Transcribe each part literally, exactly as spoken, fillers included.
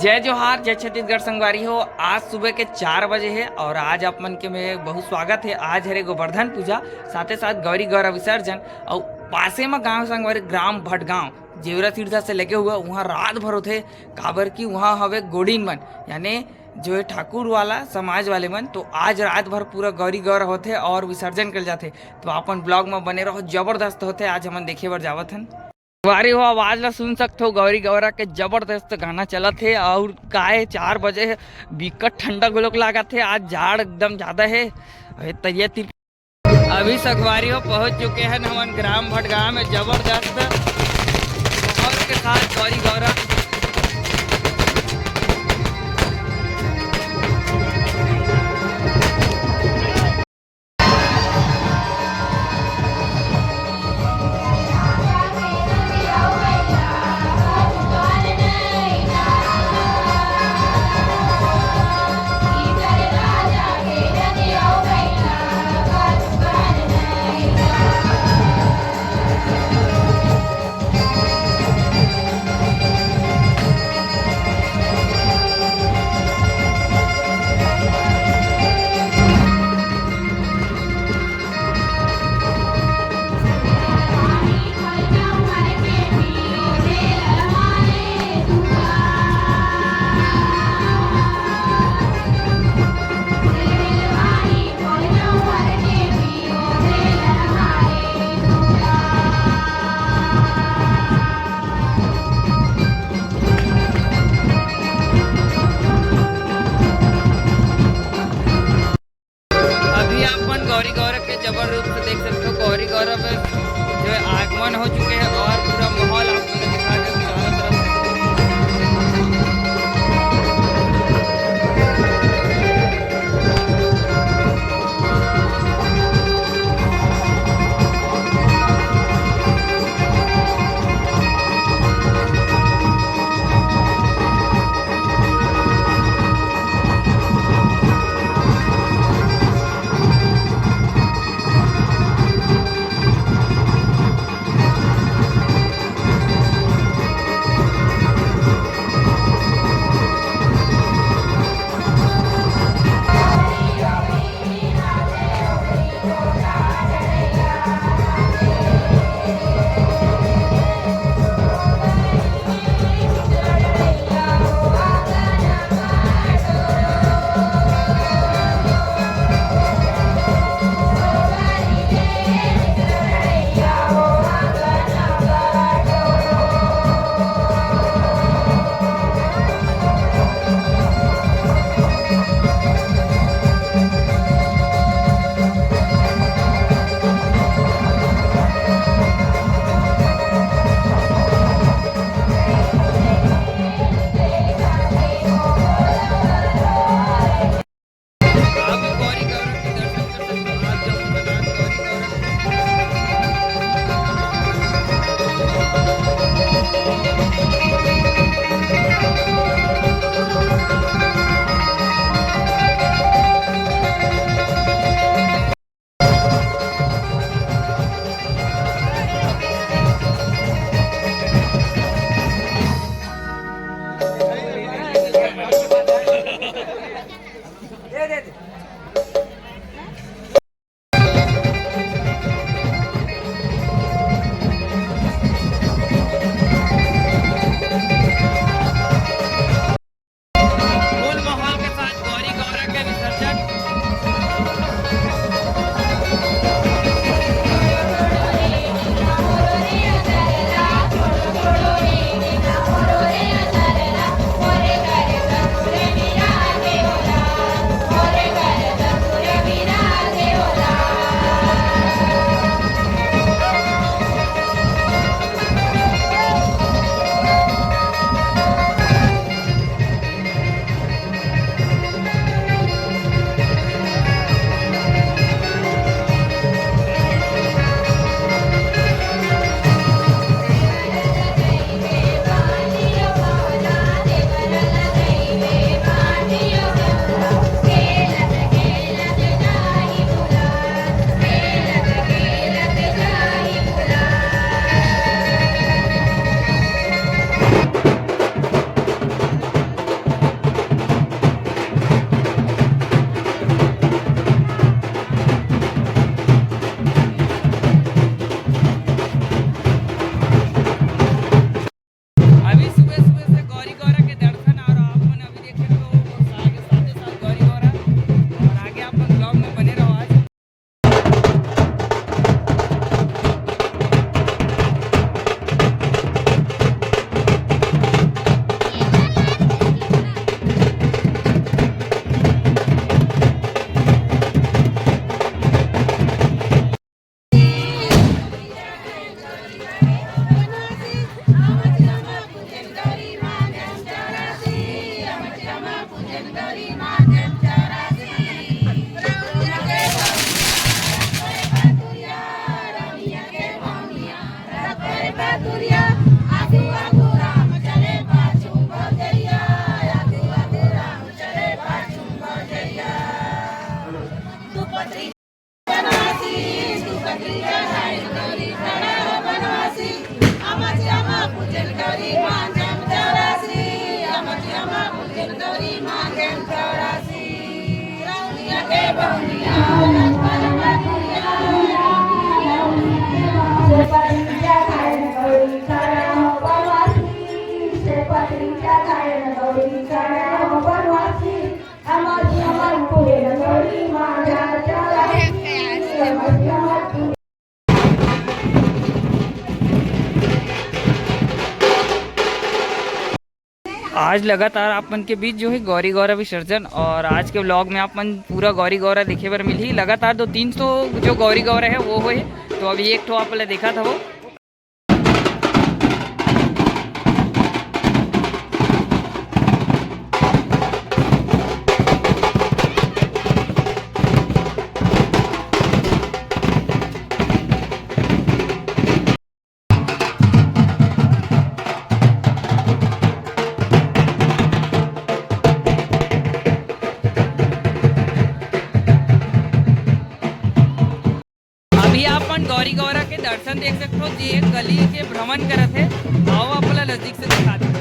जय जोहार, जय छत्तीसगढ़ संगवारी हो। आज सुबह के चार बजे हे और आज आप मन के में बहुत स्वागत हे। आज हरे गोवर्धन पूजा, साथे साथ गौरी गौरा विसर्जन। और पासे में गांव संगवारी, ग्राम भटगांव, जेवरा सिरसा से लगे हुआ, वहाँ रात भर होथे, काबर कि वहाँ हवे गोड़िन मन, यानी जो है ठाकुर वाला समाज वाले मन। तो आज रात भर पूरा गौरी गौरा होथे और विसर्जन कर जाथे। तो अपन ब्लॉग में बने रहो, जबरदस्त होथे। आज हमन देखे बर जावत हन। संगवारी हो, आवाज ला सुन सकथो, गौरी गौरा के जबरदस्त गाना चलत हे। और काय, चार बजे हे, बिकट ठंडा घलोक लागत हे। आज जाड़ एकदम ज्यादा हे। अरे तैया तिर-, अभी संगवारी हो, पहुंच चुके हैं हमन ग्राम भटगांव में। जबरदस्त माहौल के साथ गौरी गौरा। अभी आप मन गौरी गौरव के जबर रूप से देख सकते हो। गौरी गौरव में जो है आगमन हो चुके हैं और पूरा माहौल आपको दिखा दे चारों तरफ से। फूल माहौल के साथ गौरी गौरा के विसर्जन। आज लगातार आप मन के बीच जो है गौरी गौरा विसर्जन, और आज के व्लॉग में आप मन पूरा गौरी गौरा देखे बर मिलही। लगातार दो तीन ठो जो गौरी गौरा है वो होए, तो अभी एक ठो आप ला देखात हवो। अभी आप मन गौरी गौरा के दर्शन देख सकथो, जे गली के भ्रमण करत हे। आओ, आप ला नजदीक से दिखा दे।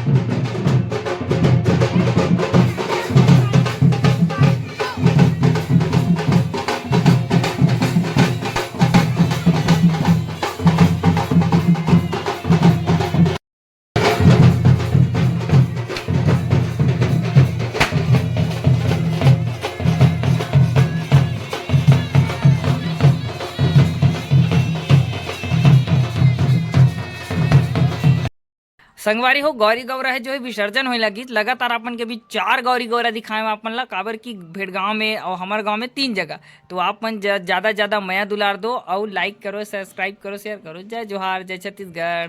संगवारी हो, गौरी गौरा हे जो है विसर्जन होए लगिस। लगातार आप मन के बीच चार गौरी गौरा दिखाए में आप मन ला, काबर कि भेड़गांव में और हमर गांव में तीन जगह। तो आप मन ज-, ज्यादा ज्यादा मया दुलार दो और like करो, subscribe करो, share करो। जय जोहार, जय छत्तीसगढ़।